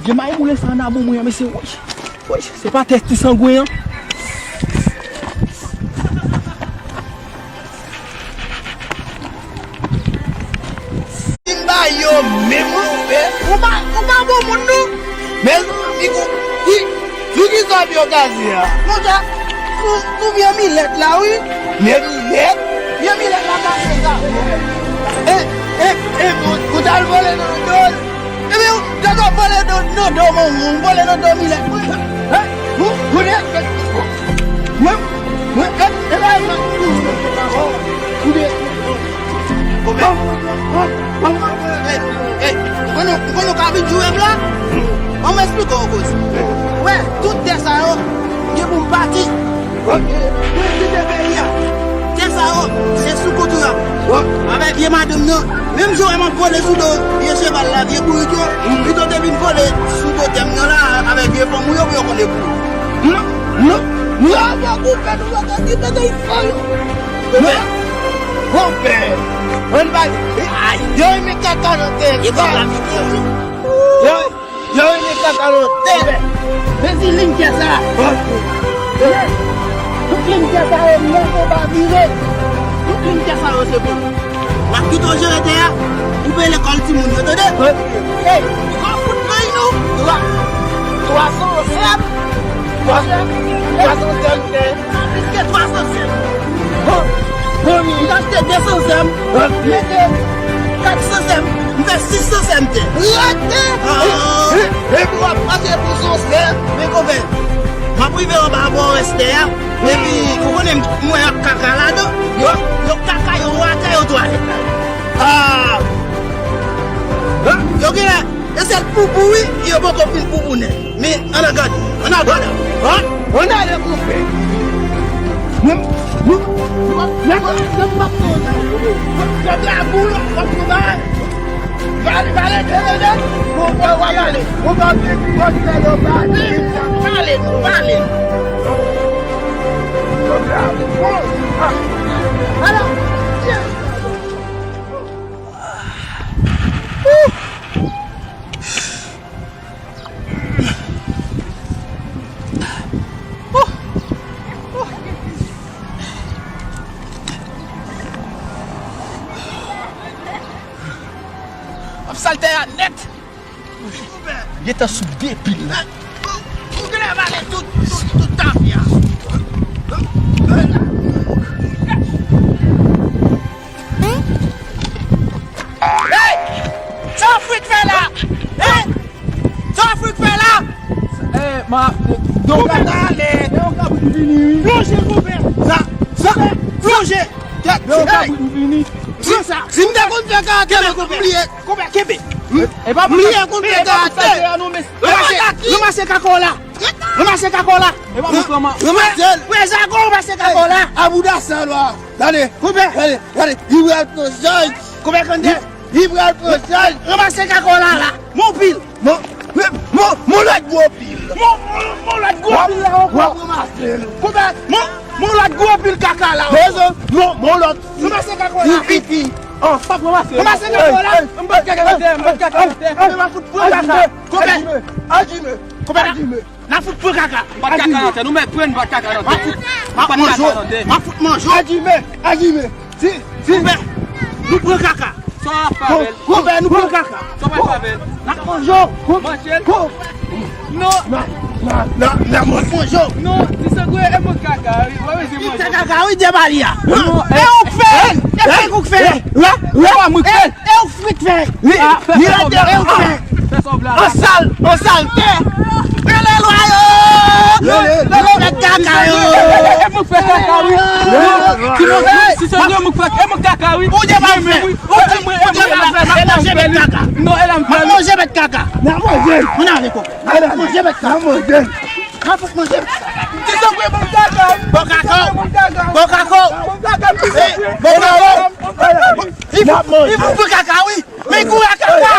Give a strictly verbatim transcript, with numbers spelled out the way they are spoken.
Gen mayi boule sa anndan bouboun an, mesye, woy. Woy, se pa tèt ti sangwen an. Simba yo menm, monchè. Ou pa, ou pa bon moun, non. Mezanmi, kou, ki, ki, ki sa yo kaze a? Monchè, sou, sou vye milèt la, wi. Vye milèt? Vye milèt la kaze sa. E, e, e, ou, ou t al vole nan do l. Ebyen, ou, gade w vole nan, nan do moun, moun vole nan do milèt. Hein? Ou, ou de, mwen, mwen, e, e, e, mwen, ou de, ou de, ou de, ou de, ou konn nou, ou konn nou ka vin joure m la? An m esplike w yon koze. Wè, tout tè sa yo, gen pou m pati. Mwen kite peyi a. Tè sa yo, se sou kont ou y ap. Avèk vye madanm nan. Menm jan w wè m ap vole sou do vye cheval la, vye bourik yo, pito te vin vole sou do tè m nan la, avèk vye fanm ou yo, pou yo konn epou. Non, non, non, non, konpè, nou pa ka kite de fanm. Konpè, konpè, ay, yo, men kaka nan tè. Yo, Yo, yo, men kaka nan tè. Mezi liy tè sa. Tout liy tè sa yo, nèg yo pa vire. Tout liy tè sa yo, se pou nou. W ap kite w jere tè a, ou peye lekòl timoun yo, tande? Ey, ou ka fout peyi nou. Twa, twa san sèm. Twa, twa san sèm tè. Plis ke twa san sèm. Bon, bon, m t achte de san sèm. Mete kat san sèm. M fè sis san sèm tè. Rete! Ah. E, e, e pou w ap pase pou san sèm. Men konpè, m ap rive anba avè w rès tè a. Epi, ou konnen m wè y ap kaka ladan. Yo, yo kaka, yo atè, yo twalèt. Ah! Yo genlè, e sèl poupou, wi, yo poko fin poupounen. Men, ann al gade, ann al gade. Ann ale, konpè. Mwen, mwen, mwen, mwen, mwen, mwen, mwen, mwen, mwen, mwen, mwen, Pale, pale, pale, pale. Bon, bon, w ap pale. Bon, bon, bon, bon, bon, pale, pale. Bon, ah. Ala. M ap sal tè a nèt. Gentan sou de pil la. Ou genlè vale tout, tout, tout tapya. Hey! Sa Afrik fè la? Hey! Sa Afrik fè la? Eh, ma, don ka ale. Yon kabrit vini, wi. Plonje, konpè. Sa, sa, plonje. Yon kabrit vini. Pran sa. Si m te konn fè karatè, m konn bliye. Konpè, kenbe. M bliye konn fè karatè. Ranmase, ranmase kaka w la. Ranmase kaka w la. Ranmase l. Wè zago, ranmase kaka w la. Abouda salwa. Gade. Konpè. Gade, gade. Li pral pran chaj. Konpè, kande. Li pral pran chaj. Ranmase kaka w la, la. Mon pil. Mon, mon, mon lòt gwo pil. Mon, mon, mon lòt gwo pil la ankò. W ap ranmase l. Konpè, mon, mon lòt gwo pil kaka la ankò. Bezwen, mon, mon lòt. Ranmase kaka w la. Li piti. An. P ap ranmase. Ranmase kaka w la. M bat kaka nan tè, m bat kaka nan tè. M ap fout pran kaka. Konpè. Ajime. Konpè. Ajime. N ap fout pran kaka. M bat kaka nan tè. Nou mèt pran, m bat kaka nan tè. M ap fout, m ap fout manje w. M ap fout manje w. Ajime. Ajime. Si, si. Konpè, nou pran kaka. Sa w ap fè avè l? Konpè, nou pran kaka. Sa w ap fè avè l? N ap manje w. Manje l. Non. N ap manje w. Non, ti sangwen, e mwen kaka, wi. Mwen bezwen manje. Ti kaka, wi, djabali a. Non, e ou k fè l. E fèk ou k fè l. E pa mwen k fè l. E ou k fè l. Li, li rete, e ou k fè l. An sal, an sal tè. Rele lwa yo. Rele mèt kaka yo. E mwen k fè kaka, wi. Ti manje, si se mwen, mwen k fè, e mwen k kaka, wi. Ou te pa fè. Ou te pa fè. N ap manje mèt kaka. Non, e la m fè. N ap manje mèt kaka. N ap manje. Moun ale kòkò. N ap manje mèt kaka. N ap manje mèt kaka. Ti sangwen, bon kaka. Bon kaka. Bon kaka. Bon kaka. Bon kaka. Li fou, li fou pou kaka, wi. Men kouri ak kaka.